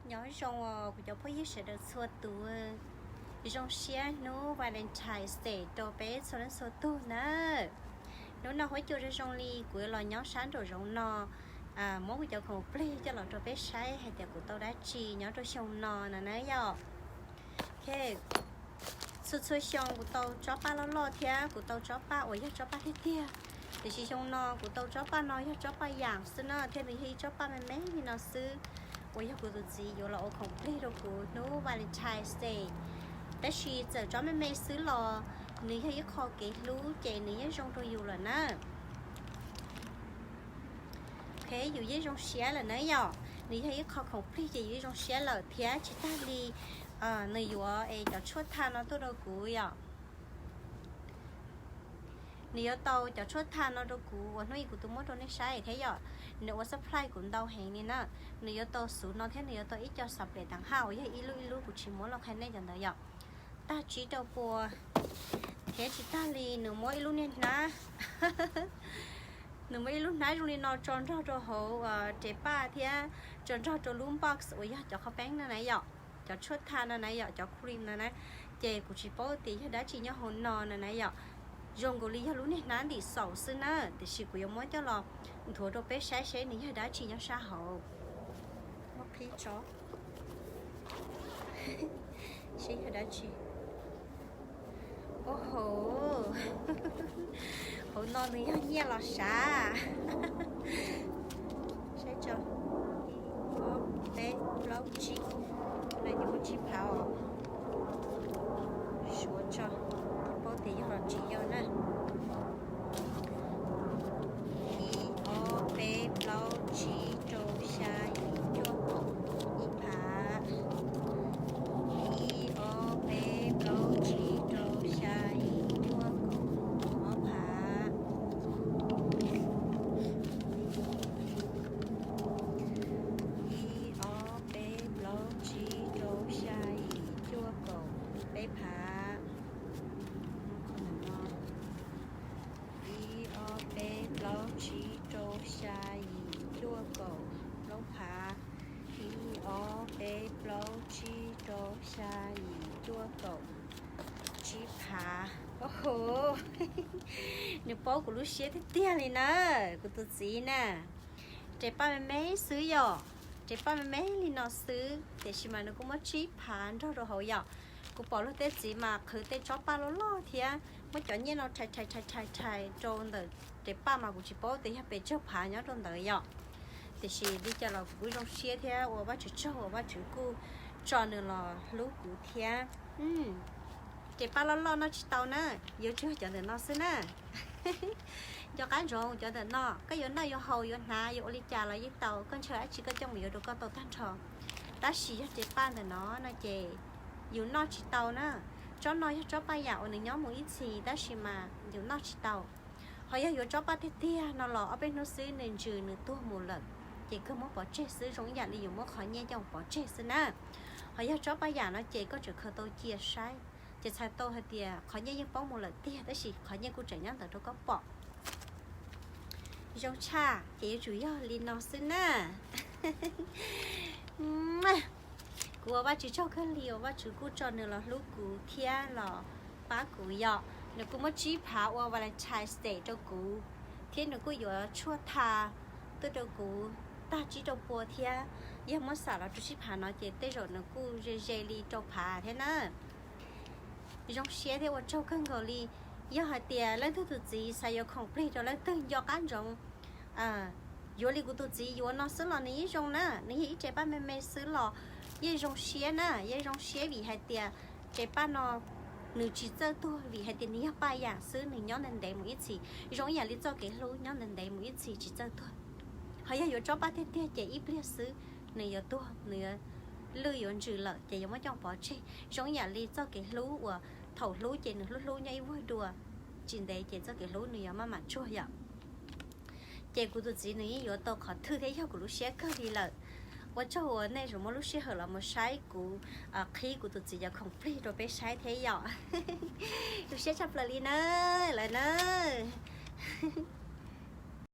Nyob zoo os kuv cov phooj ywg sawv daws txhua tus, zoo siab hnub Valentine's Day rau peb txhua leej txhua tug na. Hnub no huab cua zoo zoo li kuv yuav los nyob sab nraum zoov no, muab kuv cov khoom plig coj los rau peb saib hais tias kuv tau dab tsi nyob rau xyoo no no na yom. Txhua txhua xyoo kuv tau tsob paj loj loj thiab kuv tau tsob paj uas yog tsob paj tiag tiag, tiam sis xyoo no kuv tau tsob paj no yog tsob paj yam xwb na, thiab nws yog ib tsob paj me me li no xwb, uas yog kuv tus txiv yuav los ua khoom plig rau kuv hnub Valentine's Day. Tab sis txawm tsob me me xwb los nws yog ib qho kev hlub ces nws yeej zoo rau yus lawm na. Ok, yus yeej zoo siab lawm na yom. Nws yog ib qho khoom plig ces yus yeej zoo siab lawm thiab tsis tag li nws yuav es cov tshuaj tha no tuaj rau kuv yom. Nws yuav tau cov tshuaj tha no rau kuv uas hnub ib kuv tus muab rau nej saib thiab yom. Nws ua supply kuv ntau heev li na. Nws yuav tau xuv no thiab nws yuav tau ib co xav pem tag haj uas yog ib lub ib lub, kuv tsis muab los qhia nej cov ntawd yom. Tag tsib rau pua thiab tsis tag li nws muab ib lub niag hnab, nws muab ib lub hnab zoo li no tso nrog rau hauv res paj thiab tso nrog rau lub box uas yog cov qhov peeb no na yom, cov tshuaj tha no na yom, cov cream no na. Ces kuv tsis paub tias yog dab tsi nyob hauv no no na yom. Zoo nkaus li yog lub niag hnab ntim xaus xwb na, tiam sis kuv yuav muab coj los nthuav rau peb saib seb nws yog dab tsi nyob sab hauv. Muab qhib tso seb yog dab tsi. Au hauv, hauv no nws yog nyiaj los sav. Saib tso, ib, ob, peb, plaub, tsib, no yog tsib phav os. Suav tso, tsis paub tias yog los tsis yog na. Ib, ob, peb, plaub, tsib, rau, xya, yim, cuaj, kaum, ib phav. Ib, ob, peb, plaub, tsib, rau, xya, yim, cuaj, kaum, ob phav. Ib, ob, peb, plaub, tsib, rau, xya, yim, cuaj, kaum, peb phav. Ib, ob, peb, plaub, tsib, rau, xya, yim, cuaj, kaum, plaub phav. Ib, ob, peb, plaub, tsib, rau, xya, yim, cuaj, kaum, tsib phav. Au hauv, nws paub kuv lub siab tiag tiag li na, kuv tus txiv na. Res paj me me xwb yom, res paj me me li no xwb, tiam sis mas nws kuj muab tsib phav nrog rau hauv yom. Kuv pom luag tej txiv mas qhwv tej tsob paj loj loj thiab muab cov nyiaj no rhais rhais rhais rhais rau ntawm res paj mas kuv tsis paub tias yog pes tsawg phav nyob rau ntawd yom. Tiam sis li cas los kuv kuj zoo siab thiab ua Vajtswv tsaug uas Vajtswv kuj tso nws los hlub kuv thiab. Res paj loj loj noj tsis tau na, yuav tsum yog cov ntawm no xwb na. Nco qab ntsoov cov ntawm no, koj yuav noj yuav haus yuav hnav yuav ua li cas los yeej tau, koj ntshaw dab tsi koj coj mus yuav rau koj tau tag nrho. Tab sis yog res paj ntawm no no ces yus noj tsis tau na. Tsob no yog tsob paj yam uas nws nyob mus ib txhis tab sis mas yus noj tsis tau. Ho yog yuav tsob paj tiag tiag no los ob peb hnub xwb nws ntsws nws tuag mus lawm, ces kawg muab pov tseg xwb, zoo ib yam li yus muab qhov nyiaj coj mus pov tseg xwb na. Ho yog tsob paj yam no ces koj tseem khaws tau cia saib, ces txhais tau hais tias qhov nyiaj yeej poob mus lawm tiag tab sis qhov nyiaj kuj tseem nyob ntawd rau koj pom. Zoo tshaj ces yuav tsum yog li no xwb na. Kuv ua Vajtswv tsaug kawg li uas Vajtswv kuj tso nws los hlub kuv thiab los pab kuv yom. Nws kuj muab tsib phav ua Valentine's Day rau kuv, thiab nws kuj yuav tshuaj tha tuaj rau kuv tag tsib rau pua thiab. Yog muab xam los rau tsib phav no ces tej zaum nws kuj ze ze li rau phav thiab na. Zoo siab thiab ua tsaug kawg nkaus li. Yog hais tias leej twg tus txiv xav yuav khoom plig rau leej twg nco qab ntsoov, yuav li kuv tus txiv yuav no xwb los nws yeej zoo na, nws yog ib res paj me me xwb los yeej zoo siab na, yeej zoo siab vim hais tias res paj no nws tsis txawj tuag vim hais tias nws yog paj yam xwb, nws nyob ntev ntev mus ib txhis, zoo ib yam li txoj kev hlub nyob ntev ntev mus ib txhis tsis txawj tuag. Ho yog yuav tsob paj tiag tiag ces ib pliag xwb nws yuav tuag, nws yuav lwj yuav ntsws lawm ces yuav muab coj pov tseg, zoo ib yam li txoj kev hlub uas thaum hlub ces nws hlub hlub nyob ib vuag dua, tsis ntev ces txoj kev hlub nws yuav maj mam tsuag yom. Ces kuv tus txiv nws yeej yuav tau qhov thwj thiab yog kuv lub siab kawg li lawm. Ua tsaug uas nej tseem muaj lub sij hawm los mus saib kuv qhib kuv tus txiv cov khoom plig rau peb saib thiab yom. Zoo siab tshaj plaws li na, lawm na.